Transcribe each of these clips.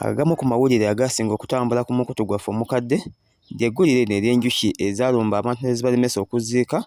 Agamu ku mawulire agaasinga okutambula ku mukutu gwaffe omukadde ly'eggulire lino ery'enjuki ezaalumba abantu ne zibalemesa okuziika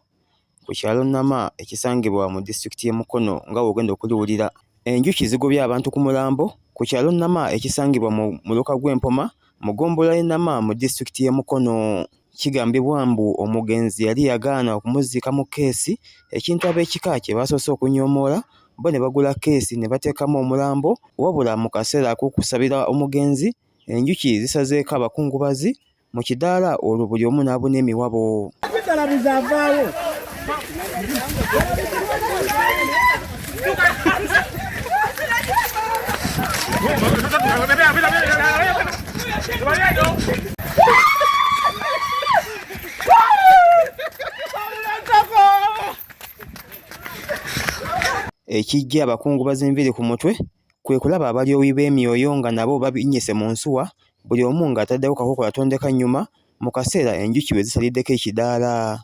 ku kyalo Nama ekisangibwa mu disitulikiti y'e Mukono nga bw'ogenda okuliwulira. Enjuki zigobye abantu ku mulambo ku kyalo Nama ekisangibwa mu muluka gw'e Mpoma mu ggombolola y'e Nama mu disitulikiti y'e Mukono. Kigambibwa mbu omugenzi yali yagaana okumuziika mu kkeesi ekintu ab'ekika kye baasoose okunyoomoola bo ne bagula kkeesi ne bateekamu omulambo wabula mu kaseera ak'okusabira omugenzi enjuki zisazeeko abakungubazi mu kidaala olwo buli omu n'abuna emiwabo. Ekiggye abakungubazi enviiri ku mutwe kwe kulaba abalyowi b'emyoyo nga nabo babinnyise mu nsuwa buli omu ng'ataddewo kakokola tondeka nnyuma mu kaseera enjuki bwe zisaliddeko ekidaala.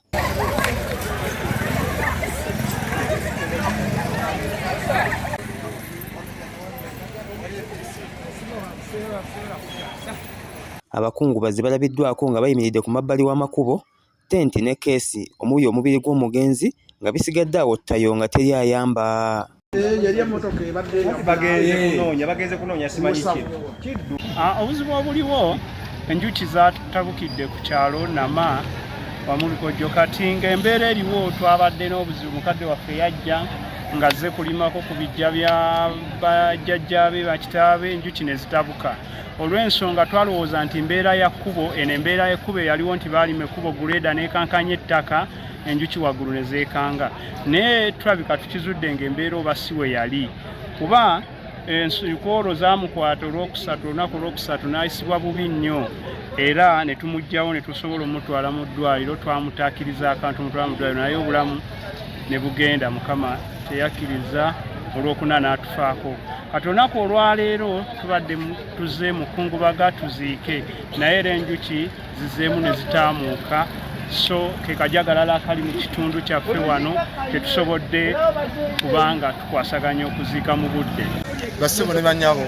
Abakungubazi balabiddwako nga bayimiridde ku mabbali w'amakubo, ttenti ne kkeesi omuli omubiri gw'omugenzi nga bisigadde awo ttayo nga teri ayamba. Obuzibu obuliwo, enjuki zatabukidde ku kyalo Nama wamulukojjo. Kati ng'embeera eriwo, twabadde n'obuzibu. Mukadde waffe yajja ng'azze kulimako ku bijja bya bajjajjaabe bakitaabe, enjuki ne zitabuka olw'ensonga twalowooza nti mbeera ya kkubo eno, embeera y'ekkubo eyaliwo nti baalima ekkubo, guleeda n'ekankanya ettaka, enjuki waggulu ne zeekanga. Naye tulabika tukizudde ng'embeera oba si we yali, kuba enkwolo zamukwata olwokusatu, olunaku olwokusatu n'ayisibwa bubi nnyo, era ne tumuggyawo ne tusobola omutwala mu ddwaliro. Twamutaakiriza akantu mutwala mu ddwaliro, naye obulamu ne bugenda. Mukama teyakkiriza, olwokuna n'atufaako. Kati olunaku olwaleero tubadde tuzze mu kkungubaga tuziike, naye era enjuki zizeemu ne zitaamuuka. So ke kajagalala akali mu kitundu kyaffe wano, tetusobodde kubanga tukwasaganya okuziika mu budde. Bassebo ne bannyabo,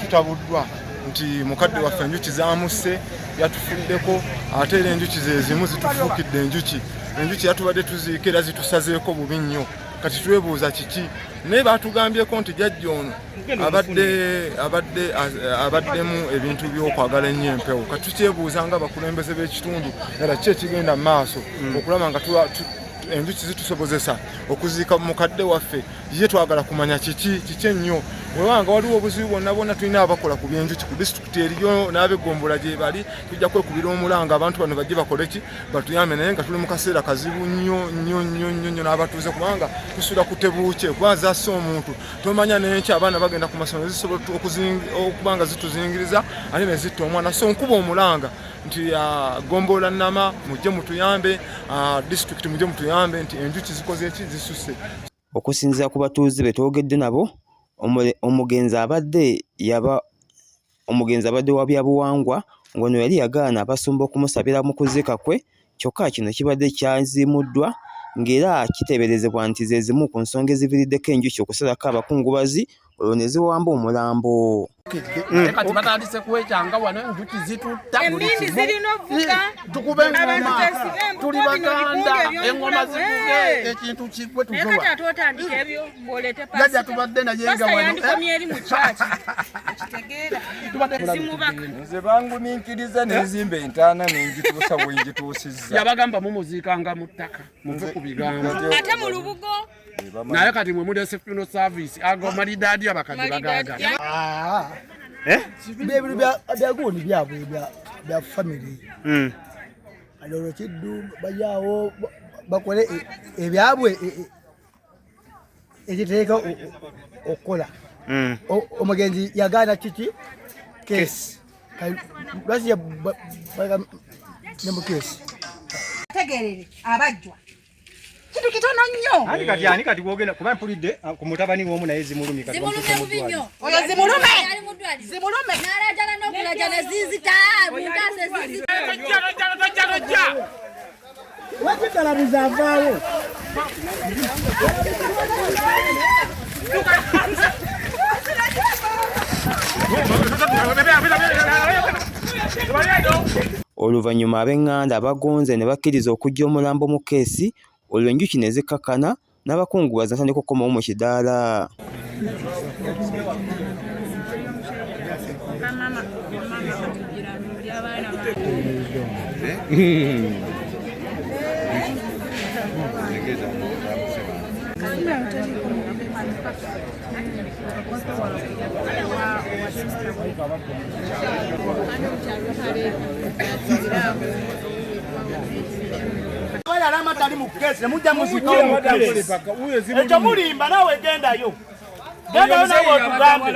tutabuddwa nti mukadde waffe enjuki zamusse, yatufuddeko, ate era enjuki ze zimu zitufuukidde enjuki. Enjuki yatubadde tuziika era zitusazeeko bubi nnyo. Kati twebuuza kiki, naye batugambyeko nti jajja ono abadde abaddemu ebintu by'okwagala ennyo empewo. Kati tukyebuuza nga abakulembeze b'ekitundu, era ki ekigenda mu maaso okulaba nga enjuki zitusobozesa okuziika mukadde waffe ye? Twagala kumanya kiki kiki ennyo. Wewanga waliwo obuzibu bwonna bwonna, tulina abakola ku byenjuki ku disitulikiti eriyo n'ab'eggombolola gye bali. Tujja kwekubira omulanga abantu bano bajje bakole ki, batuyambe. Naye nga tuli mu kaseera kazibu nnyo nnyo nnyo nnyo nnyo n'abatuuze, kubanga tusula ku tebuukye, kuba zasse omuntu tomanya n'enkya abaana bagenda ku masomero, zisobola okuba nga zituzingiriza ate ne zitta omwana. So nkuba omulanga nti ggombolola Nama mujje mutuyambe, disitulikiti mujje mutuyambe nti enjuki zikoze ki, zisusse. Okusinziira ku batuuze be twogedde nabo, omugenzi abadde yaba omugenzi abadde wa byabuwangwa, ng'ono yali yagaana abasumba okumusabira mu kuziika kwe, kyokka kino kibadde kyaziimuddwa ng'era kiteeberezebwa nti ze zimu ku nsonga eziviiriddeko enjuki okusalako abakungubazi olwo ne ziwamba omulambo. Kati batandise kwekyanga wano, enjuki zitutta buli Emmindi kimu. zirina ovuga. Tukube Abantu engoma, tesibe embugo, tuli bino Baganda, bikungu engoma eby'omulamu. zivuge, ekintu kigwe. Naye Tuve kati ate otandika ebyo ng'oleete jajja pasita. tubadde naye nga Pasita wano yandikomye eri mu kyaki okitegeera zimubaka. Nze bangumiikiriza nenzimba entaana nenjituusa wenjituusizza. Yabagamba mumuziikanga mu ttaka, muve ku bigambo. Ate mu lubugo. Naye kati mwe mulese funeral service, ago malidaadi abakadde Malidaadi. bagaaga. Ebintu byagundi byabwe bya family. Kati olwo kiddu bajaawo bakole ebyabwe ekiteeka okukola. Omugenzi yagaana kiki, kesi. Lwaki ne mu kesi? Tegerere abajjwa kintu kitono nnyo. Ani kati, ani kati wogenda kuba mpulidde ku mutabani w'omu naye zimulumye, kati Zimulumye bamututte mu bubi nnyo. ddwaliro. Oyo zimulume. Ali mu ddwaliro. Zimulume. N'alajana n'okulajana zizita muntaase zizita. Wakitalabiza avaawo. Oluvannyuma ab'eŋŋanda bagonze ne bakkiriza okuggya omulambo mu kkeesi, olwo enjuki ne zikkakkana n'abakungubazi batandika okukomawo mu kidaala. Alama tali mu kesi nemujja muzikawo mu kesi ekyo mulimba nawe gendayo gendayo nawe otugambe.